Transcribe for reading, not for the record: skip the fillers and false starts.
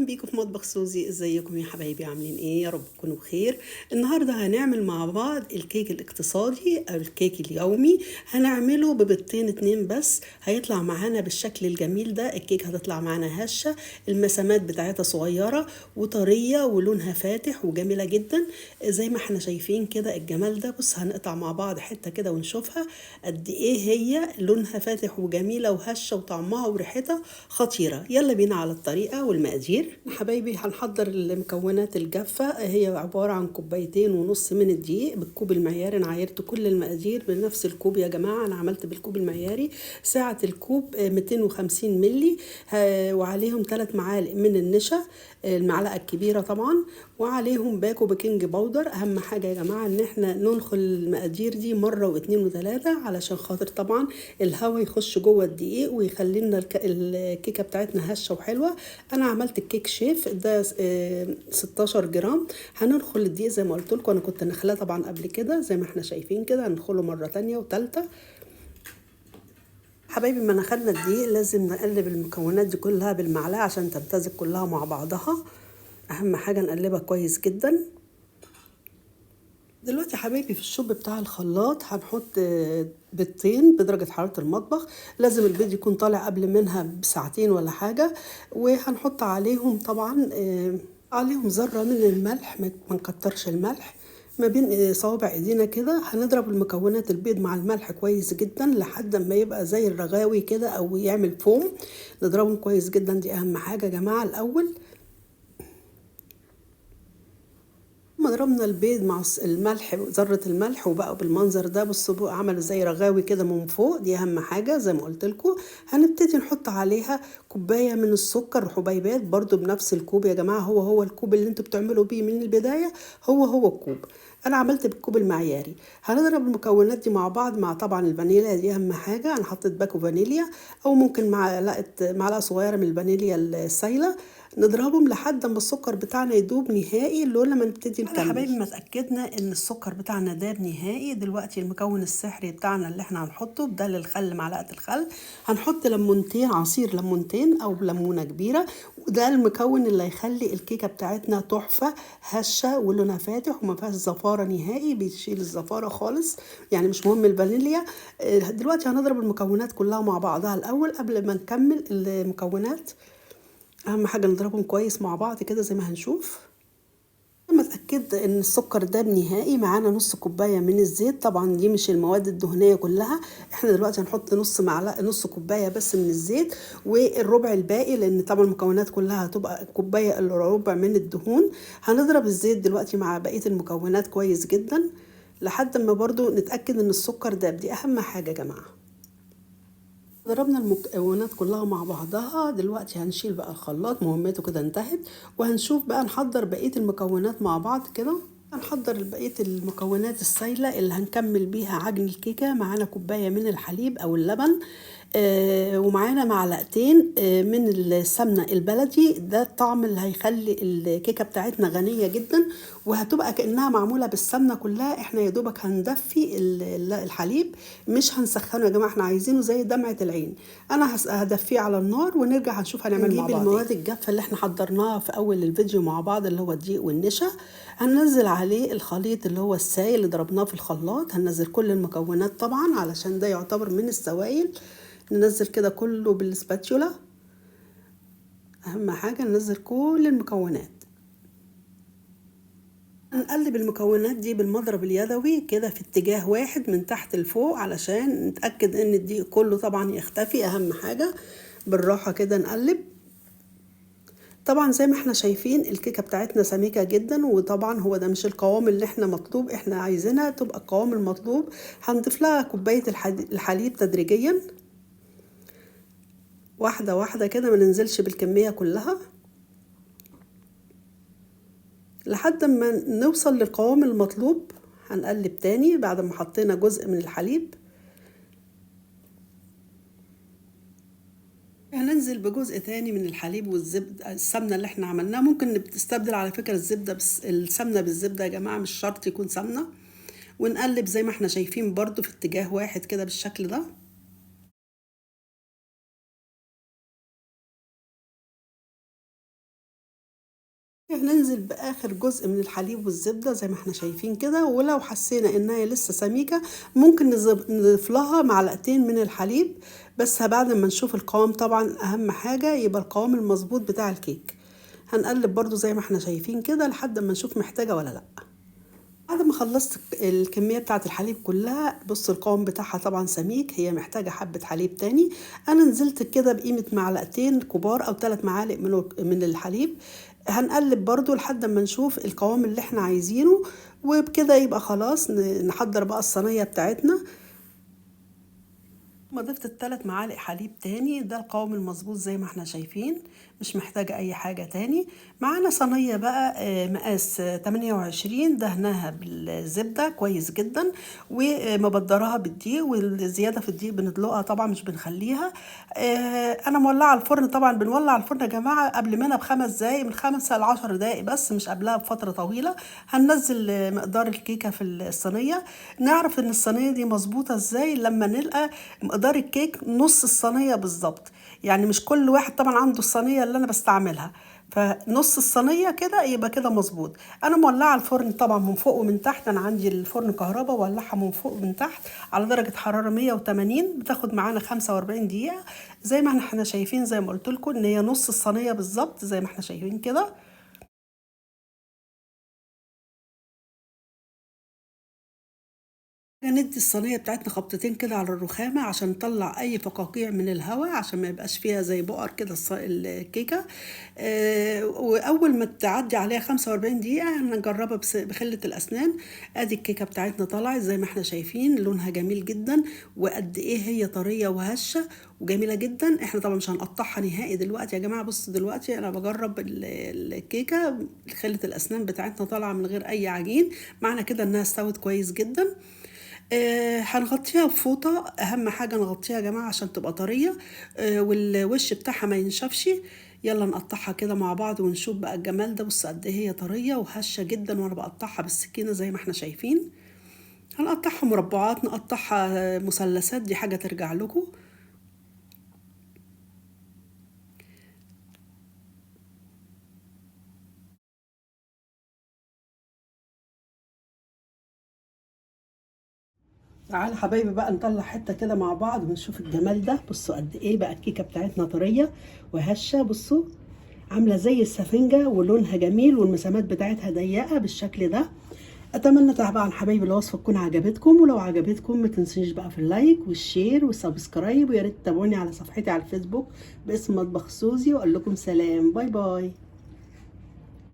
بيكم في مطبخ سوزي. ازيكم يا حبايبي؟ عاملين ايه؟ يا رب تكونوا بخير. النهارده هنعمل مع بعض الكيك الاقتصادي او الكيك اليومي. هنعمله ببيضتين اتنين بس، هيطلع معانا بالشكل الجميل ده. الكيك هتطلع معانا هشه، المسامات بتاعتها صغيرة وطريه ولونها فاتح وجميلة جدا زي ما احنا شايفين كده الجمال ده. بص هنقطع مع بعض حتة كده ونشوفها قد ايه هي لونها فاتح وجميلة وهشه وطعمها وريحتها خطيرة. يلا بينا على الطريقة والمقادير. حبايبي هنحضر المكونات الجافه، هي عبارة عن 2.5 كوباية من الدقيق بالكوب المعياري. انا عايرت كل المقادير بنفس الكوب يا جماعة، انا عملت بالكوب المعياري. سعة الكوب 250 ملي، وعليهم 3 معالق من النشا المعلقة الكبيرة طبعا، وعليهم باكو baking powder. اهم حاجة يا جماعة ان احنا ننخل المقادير دي مرة واثنين وثلاثة علشان خاطر طبعا الهواء يخش جوه الدقيق ويخلي لنا الكيكه بتاعتنا هشه وحلوه. انا عملت الكيك شيف ده 16 جرام. هننخل الدقيق زي ما قلت لكم، انا كنت نخلاه طبعا قبل كده زي ما احنا شايفين كده، هنخله مرة تانية وثالثه. حبايبي ما نخلنا الدقيق لازم نقلب المكونات دي كلها بالمعلقه عشان تمتزج كلها مع بعضها. اهم حاجة نقلبها كويس جدا. دلوقتي حبايبي في الشوب بتاع الخلاط هنحط بيضتين بدرجة حرارة المطبخ، لازم البيض يكون طالع قبل منها بساعتين ولا حاجة. وهنحط عليهم طبعا عليهم ذرة من الملح، ما نكترش الملح، ما بين صوابع ايدينا كده. هنضرب المكونات البيض مع الملح كويس جدا لحد ما يبقى زي الرغاوي كده او يعمل فوم. نضربهم كويس جدا، دي اهم حاجة يا جماعة. الاول ضربنا البيض مع الملح ذرة الملح وبقوا بالمنظر ده. بصوا عملوا زي رغاوي كده من فوق، دي اهم حاجة زي ما قلت لكم. هنبتدي نحط عليها كوباية من السكر حبيبات برضو بنفس الكوب يا جماعة، هو هو الكوب اللي انتوا بتعملوا بيه من البداية، هو هو الكوب. انا عملت بالكوب المعياري. هنضرب المكونات دي مع بعض مع طبعا الفانيليا، دي اهم حاجة. انا حطيت باكو فانيليا او ممكن معلقة صغيرة من الفانيليا السايلة. نضربهم لحد ما السكر بتاعنا يدوب نهائي اللون لما نبتدي نكمل. حبايبي ما اتاكدنا ان السكر بتاعنا داب نهائي، دلوقتي المكون السحري بتاعنا اللي احنا هنحطه بدل الخل معلقه الخل، هنحط ليمونتين، عصير ليمونتين او ليمونه كبيرة. وده المكون اللي هيخلي الكيكه بتاعتنا تحفة هشه ولونها فاتح وما فيهاش زفاره نهائي، بيشيل الزفاره خالص، يعني مش مهم الفانيليا. دلوقتي هنضرب المكونات كلها مع بعضها الاول قبل ما نكمل المكونات. اهم حاجة نضربهم كويس مع بعض كده زي ما هنشوف. لما اتاكدت ان السكر ده نهائي، معانا نص كوباية من الزيت. طبعا دي مش المواد الدهنية كلها، احنا دلوقتي هنحط نص معلقه، نص كوباية بس من الزيت والربع الباقي، لان طبعا المكونات كلها هتبقى كوباية الا ربع من الدهون. هنضرب الزيت دلوقتي مع بقية المكونات كويس جدا لحد ما برضو نتاكد ان السكر ده، دي اهم حاجة يا جماعة. ضربنا المكونات كلها مع بعضها، دلوقتي هنشيل بقى الخلاط، مهمته كده انتهت. وهنشوف بقى نحضر بقية المكونات مع بعض كده. هنحضر بقية المكونات السايلة اللي هنكمل بيها عجن الكيكة. معانا كوباية من الحليب أو اللبن، ومعانا معلقتين من السمنة البلدي. ده الطعم اللي هيخلي الكيكة بتاعتنا غنية جدا وهتبقى كأنها معمولة بالسمنة كلها. احنا يا دوبك هندفي الحليب، مش هنسخنه يا جماعة، احنا عايزينه زي دمعة العين. انا هدفيه على النار ونرجع هنشوف هنعمل مع بعض المواد الجافة اللي احنا حضرناها في اول الفيديو مع بعض، اللي هو الدقيق والنشا. هننزل عليه الخليط اللي هو السائل اللي ضربناه في الخلاط. هننزل كل المكونات طبعا علشان ده يعتبر من السوائل. ننزل كده كله بالسباتشولا، اهم حاجة ننزل كل المكونات. نقلب المكونات دي بالمضرب اليدوي كده في اتجاه واحد من تحت لفوق علشان نتأكد ان الدقيق كله طبعا يختفي. اهم حاجة بالراحة كده نقلب. طبعا زي ما احنا شايفين الكيكة بتاعتنا سميكة جدا، وطبعا هو ده مش القوام اللي احنا مطلوب، احنا عايزينها تبقى القوام المطلوب. هنضيف لها كوباية الحليب تدريجيا، واحدة واحدة كده، ما ننزلش بالكمية كلها لحد ما نوصل للقوام المطلوب. هنقلب تاني بعد ما حطينا جزء من الحليب. هننزل بجزء تاني من الحليب والزبدة السمنة اللي احنا عملناها. ممكن نستبدل على فكرة الزبدة بس السمنة بالزبدة يا جماعة، مش شرط يكون سمنة. ونقلب زي ما احنا شايفين برضو في اتجاه واحد كده بالشكل ده. هننزل باخر جزء من الحليب والزبده زي ما احنا شايفين كده، ولو حسينا انها لسه سميكة ممكن نضيف لها معلقتين من الحليب، بس بعد ما نشوف القوام. طبعا اهم حاجة يبقى القوام المظبوط بتاع الكيك. هنقلب برضو زي ما احنا شايفين كده لحد ما نشوف محتاجه ولا لا. بعد ما خلصت الكمية بتاعة الحليب كلها، بصوا القوام بتاعها طبعا سميك، هي محتاجة حبة حليب تاني. انا نزلت كده بقيمة معلقتين كبار او 3 معالق من الحليب. هنقلب برضو لحد ما نشوف القوام اللي احنا عايزينه، وبكده يبقى خلاص نحضر بقى الصينية بتاعتنا. ما ضفت 3 معالق حليب تاني، ده القوام المظبوط زي ما احنا شايفين، مش محتاجة اي حاجة تاني. معانا صينية بقى مقاس 28، دهناها بالزبدة كويس جدا ومبدراها بالدقيق، والزيادة في الدقيق بندلقها طبعا مش بنخليها. انا مولعة الفرن، طبعا بنولع الفرن يا جماعة قبل منها ب5 دقايق، من 5 ل10 دقايق بس، مش قبلها بفترة طويلة. هننزل مقدار الكيكة في الصينية. نعرف ان الصينية دي مظبوطة ازاي لما نلقى مقدار الكيك نص الصينية بالظبط، يعني مش كل واحد طبعا عنده الصينية اللي انا بستعملها، فنص الصينية كده يبقى كده مظبوط. انا مولعة الفرن طبعا من فوق ومن تحت، انا عندي الفرن كهرباء، ولعها من فوق ومن تحت على درجة حرارة 180، بتاخد معانا 45 دقيقة زي ما احنا شايفين. زي ما قلت لكم ان هي نص الصينية بالظبط زي ما احنا شايفين كده. ندي الصينية بتاعتنا خبطتين كده على الرخامة عشان نطلع أي فقاقيع من الهواء، عشان ما يبقاش فيها زي بؤر كده الكيكة. وأول ما تعدي عليها 45 دقيقة هنجربها بخلة الأسنان. أدي الكيكة بتاعتنا طلعت زي ما احنا شايفين، لونها جميل جدا، وقد إيه هي طرية وهشة وجميلة جدا. احنا طبعا مش هنقطعها نهائي دلوقتي يا جماعة. بصوا دلوقتي أنا بجرب الكيكة، خلة الأسنان بتاعتنا طالعة من غير أي عجين، معنى كده إنها استوت كويس جدا. هنغطيها بفوطة، أهم حاجة نغطيها يا جماعة عشان تبقى طرية، والوش بتاعها ما ينشفش. يلا نقطعها كده مع بعض ونشوف بقى الجمال ده. بصوا قد إيه هي طرية وهشة جدا، وأنا بقطعها بالسكينة زي ما احنا شايفين. هنقطعها مربعات، نقطعها مثلثات، دي حاجة ترجع لكم. تعالوا حبايبي بقى نطلع حتة كده مع بعض ونشوف الجمال ده. بصوا قد ايه بقى الكيكة بتاعتنا طرية وهشة، بصوا عاملة زي السفنجة ولونها جميل والمسامات بتاعتها ضيقة بالشكل ده. اتمنى طبعا حبايبي الوصفة تكون عجبتكم، ولو عجبتكم ما تنسونيش بقى في ال like وال share وال subscribe، ويا ريت تتابعوني على صفحتي على الفيسبوك باسم مطبخ سوزي، واقول لكم سلام، bye bye.